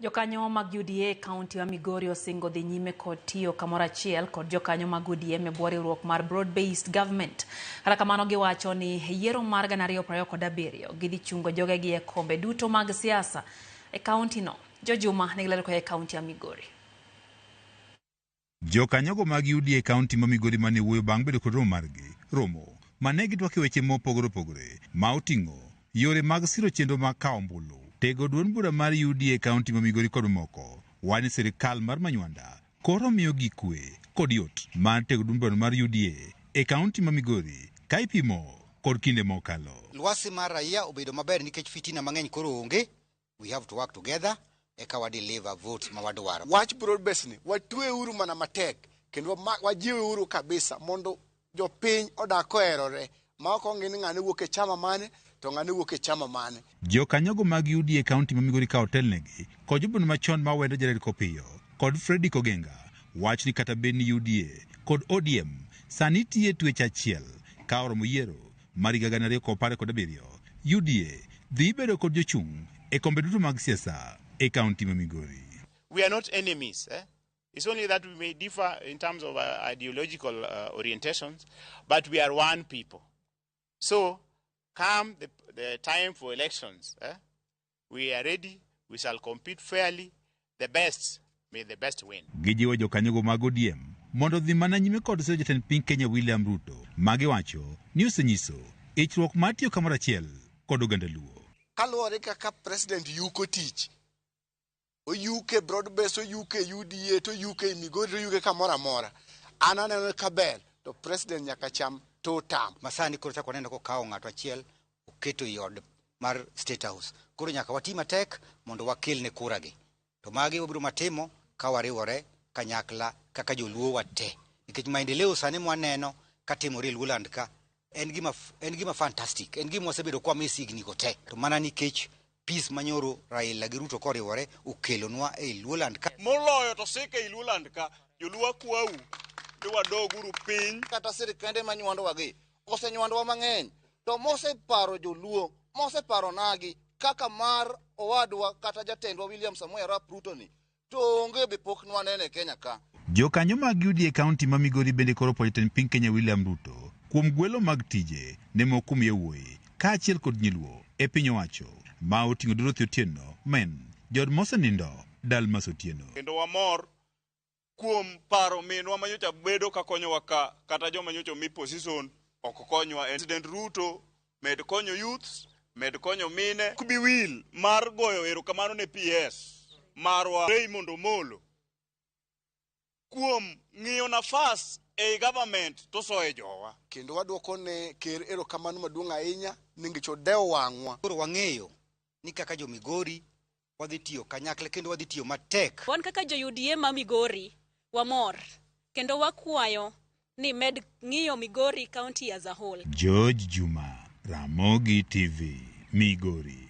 Jokanyo mag UDA e kaunti ma Migori osingo dhi nyime kod tiyo kamoro achiel kod jokanyo mag ODM e bwo riwruok mar Broad Based Government. Kata kamano giwacho ni yiero mar 2027 gidhi chungo jogegi e kombe duto mag siasa e kaunti no. Jojuma nigi ler koa e kaunti ya Migori. Jokanyogo mag UDA e kaunti ma Migori mane wuoyo bang' bedo kod romo margi, romo mane gitwake weche mopogore opogore ma oting'o yore mag siro chenro mag kawo ombulu, tego duond bura mar UDA e kaunti ma Migori kod mamoko. Wani sirikal mar Manywanda koro miyogi kwe kod yot mar tego duond bura mar UDA e kaunti ma Migori ka ipimo kod kinde mokalo. Lwasi mar raia obedo maber nikech fitina mang'eny koro onge. We have to work together eka wa deliver votes ma wadwaro. Wach broad base ni watweuru mana matek kendo wajiweuru kabisa mondo jopiny odak koherore ma ok ong'i ni ng'ane wuok e chama mane to ng'ane wuok e chama mane. Jokanyogo mag UDA e kaunti ma Migori ka otelnegi kod jobunge machon ma Awendo Jared Kopiyo kod Fredrick Ogenga wach ni kata bed ni UDA kod ODM sani tiyo e twech achiel ka oromo yiero mar higa 2017, UDA dhi bedo kod jochung' e kombe duto mag siasa e kaunti ma Migori. We are not enemies. Eh? It's only that we may differ in terms of ideological orientations, but we are one people. So, come the time for elections, eh? We are ready, we shall compete fairly, the best, may the best win. Gijiwo jokanyogo mag ODM mondo odhi mana nyime kod siro jatend piny Kenya William Ruto magiwacho ni osenyiso ichruok mar tiyo kamoro achiel kod oganda Luo. Kaluwore kaka president yuko tich, oyuke broad base, oyuke UDA, to oyuke Migori, to oyuke kamoro amora. An aneno ka ber to president nyaka cham two term. Masani koro chak waneno kokawo ng'ato achiel oketo i od mar State House. Koro nyaka wati matek mondo wakelne kura gi. To magi wabiro matimo ka wariwore kanyakla kaka joluo wate. Nikech maendeleo sani mwaneno katimore e Luoland ka en gima fantastic, en gima wasebedo kwa miss higni go te. To mana nikech peace manyoro Raila gi Ruto koriwore okelonwa e Luoland ka. Moloyo to sike e Luoland ka, joluo akwau ni wadoguru piny. Kata sirikande manywandowa gi osenywandowa mang'eny, to moseparo joluo, moseparo nagi kaka mar owadwa kata jatendwa William Samoei Arap Ruto ni, to onge be pok nwanene e Kenya ka. Jokanyo mag UDA e kaunti ma Migori bende koro puonjo jatend piny Kenya William Ruto kuom gwelo mag tije ne moko kuom yawuoyi kaachiel kod nyiluo e piny owacho ma oting'o Dorothy Otieno Men, jood mosenindo Dalmas Otieno. Kendo wamor kuom paro minwa manyocha bedo ka konyowa ka, kata joma nyocha omi position ok konywa. President Ruto med konyo youths, med konyo mine. Ok bi wil mar goyo erokamano ne PS marwa Raymond Omolo kuom ng'iyo nafas ei government to soye jowa. Kendo wadwoko ne ker erokamano maduong' ahinya nikech odewo wang'wa. Koro wang'eyo ni kaka jo Migori wadhi tiyo kanyakla kendo wadhi tiyo matek. Wan kaka jo UDA ma Migori wamor kendo wakwayo ni med ng'iyo Migori County as a whole. George Juma, Ramogi TV, Migori.